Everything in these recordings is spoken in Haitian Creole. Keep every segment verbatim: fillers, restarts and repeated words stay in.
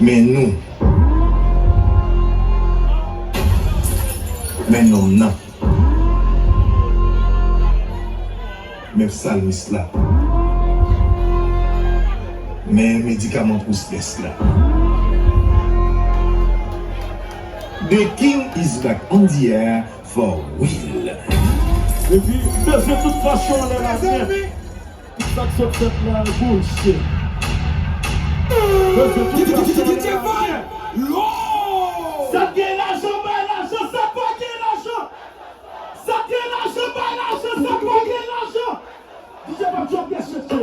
Men nou. Men nonm nan. Men psalmist la. Men medikaman pou strès la. The king is back on the air for real. Epi, m bezwen tout fason anlè la nèt. Sa k sot fèt la, bullshit. Bezwen tout fason anlè la nèt. Sa k gen lajan, bay lajan, sa k pa gen lajan. Sa k gen lajan, bay lajan, sa k pa gen lajan. D J Pap Jòb, yes, yes, yes.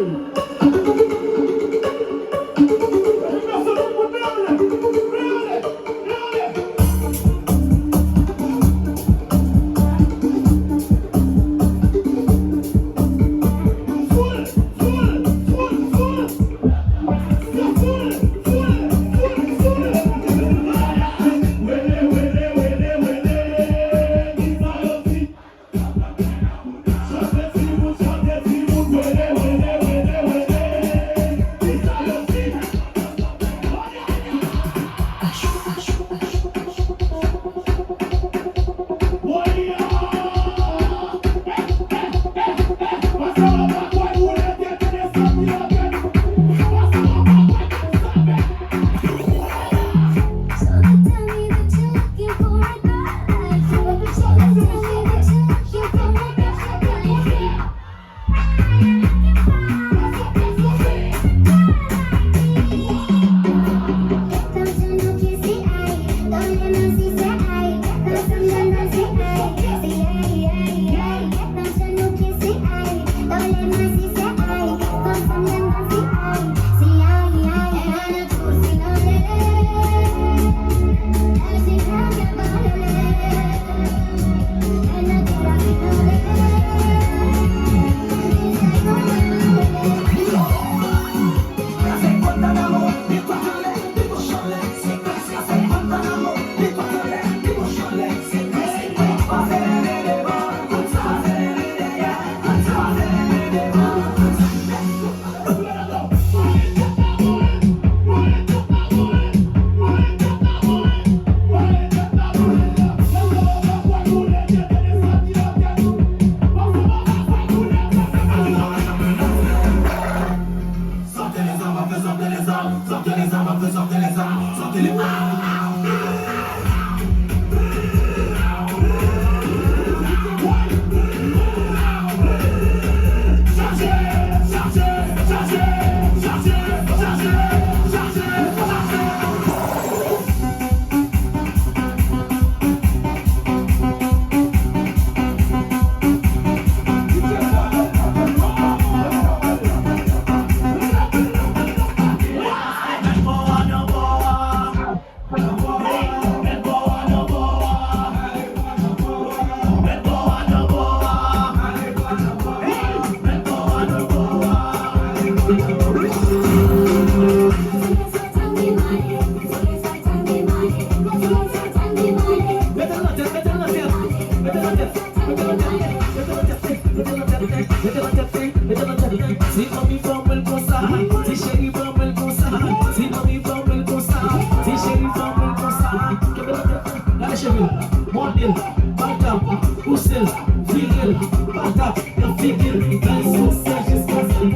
Ti manmi fè mwen l konsa, ti cheri fè mwen l konsa, ti manmi fè mwen l konsa, ti cheri fè mwen l konsa. Kenbe nan tèt la, gade cheve l, mòde l, patap, pouse l, vire l, patap, nan figi l, bèl sousè jiskaske.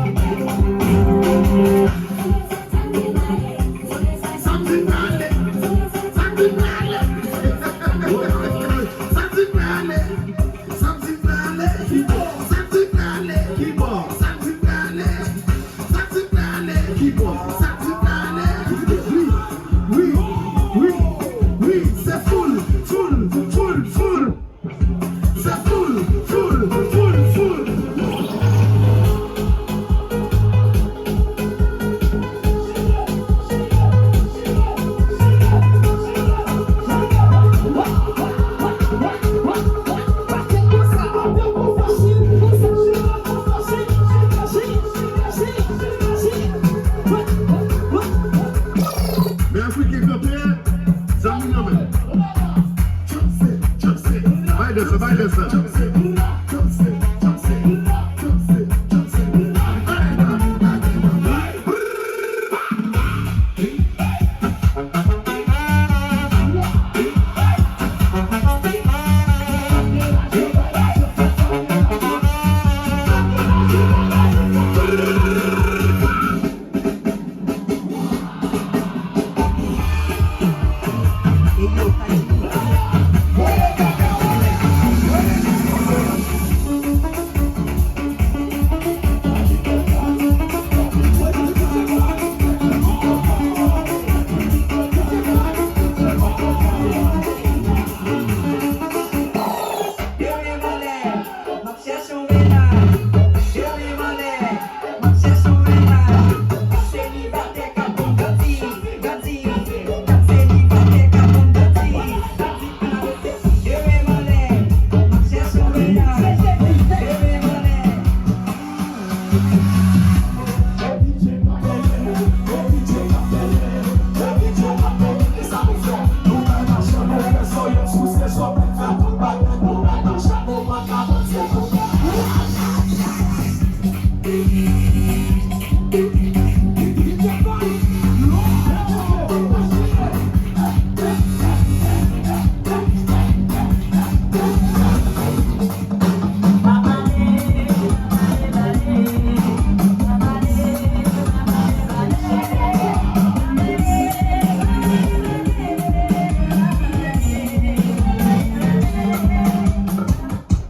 Santi prale, santi prale, santi prale. Santi prale, santi prale, santi prale, santi prale, wi, wi, wi, wi, se full, full, full, full. Se full, full, full, full. Men Afriken kanpe, zam li nan men l. Chopstick, chopstick. Bay dance, bay dance. Chopstick, chopstick, chopstick, chopstick, chopstick. Hey! Hey!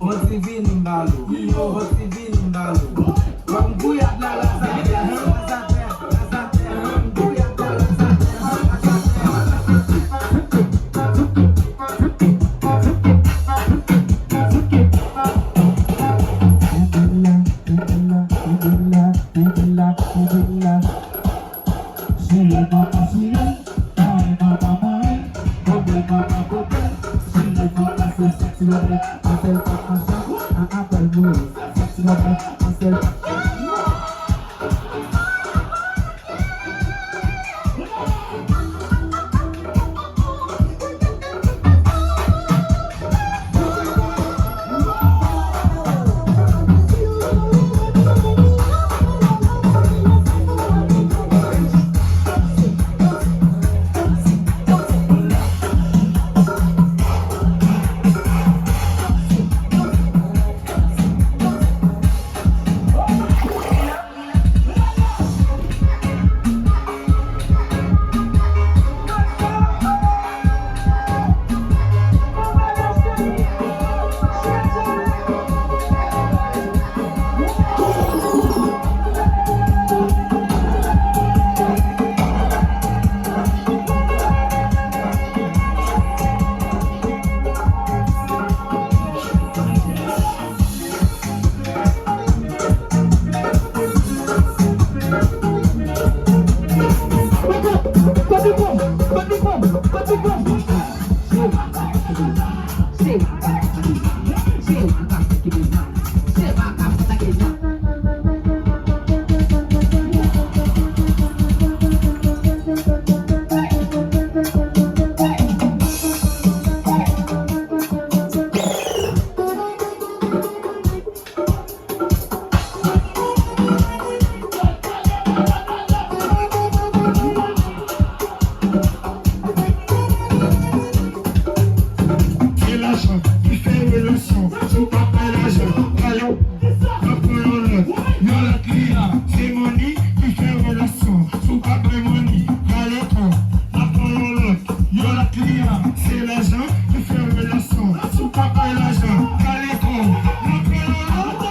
Yon ti vini m ba nou. Yon ti vini m ba nou. Ban m gouyad la, la, sa fè, la, sa fè, la, sa fè. Ban m gouyad la, la, sa fè, la, sa fè. Se lajan ki fè relasyon. Si w pa bay lajan, pale w nan pran yon lòt. Yon lòt li a, se money ki fè relasyon. Si w pa bay money, pale w nan pran yon lòt. Yon lòt li a, se lajan ki fè relasyon. Si w pa bay lajan, pale w nan pran yon lòt.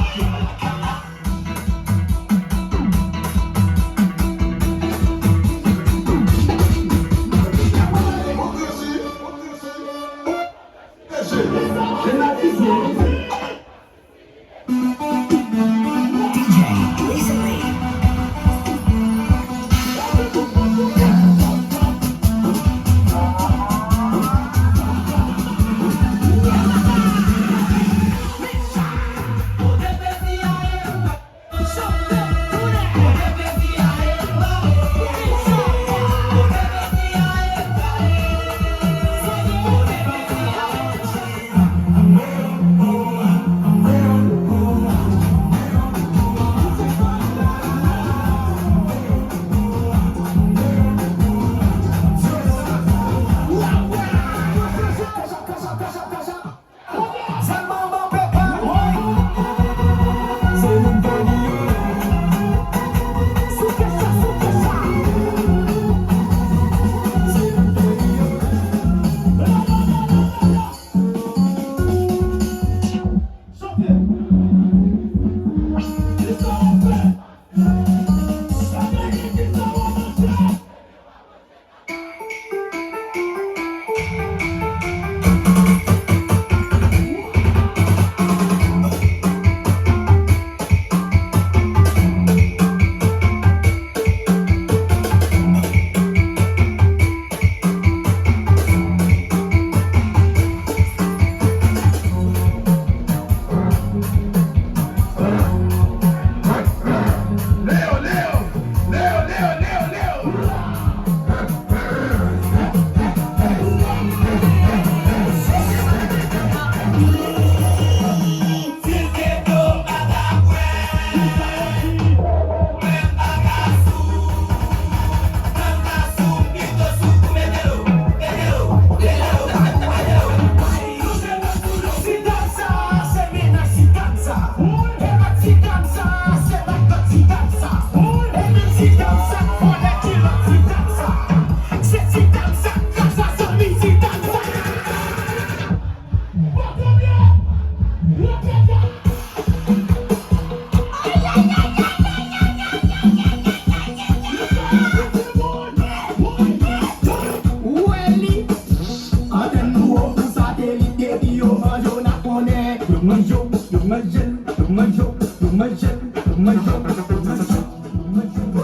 Yo n a konnen, yo manje w, yo manje l, yo manje w, yo manje l, yo manje w, yo manje w, yo manje w.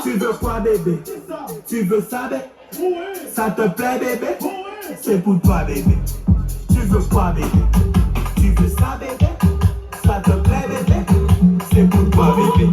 Tu veux quoi, bébé? Tu veux ça, bébé? Ça te plaît, bébé? C'est pour toi, bébé. Tu veux quoi, bébé? Tu veux ça, bébé? Ça te plaît, bébé? C'est pour toi, bébé.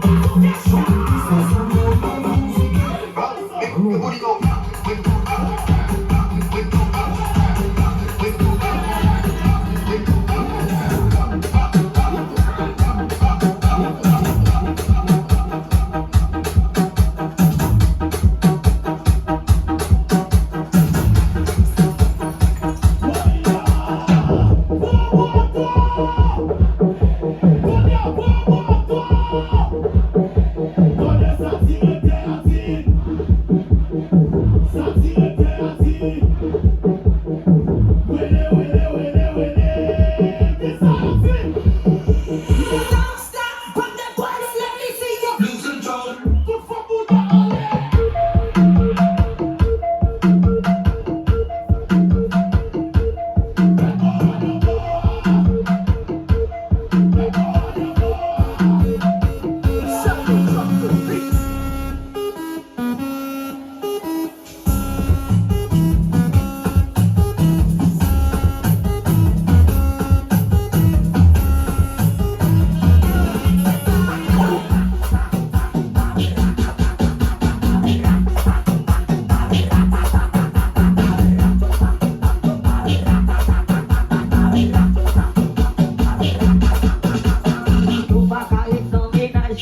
Nou pa ka ret san mennaj.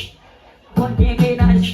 Fò n gen mennaj.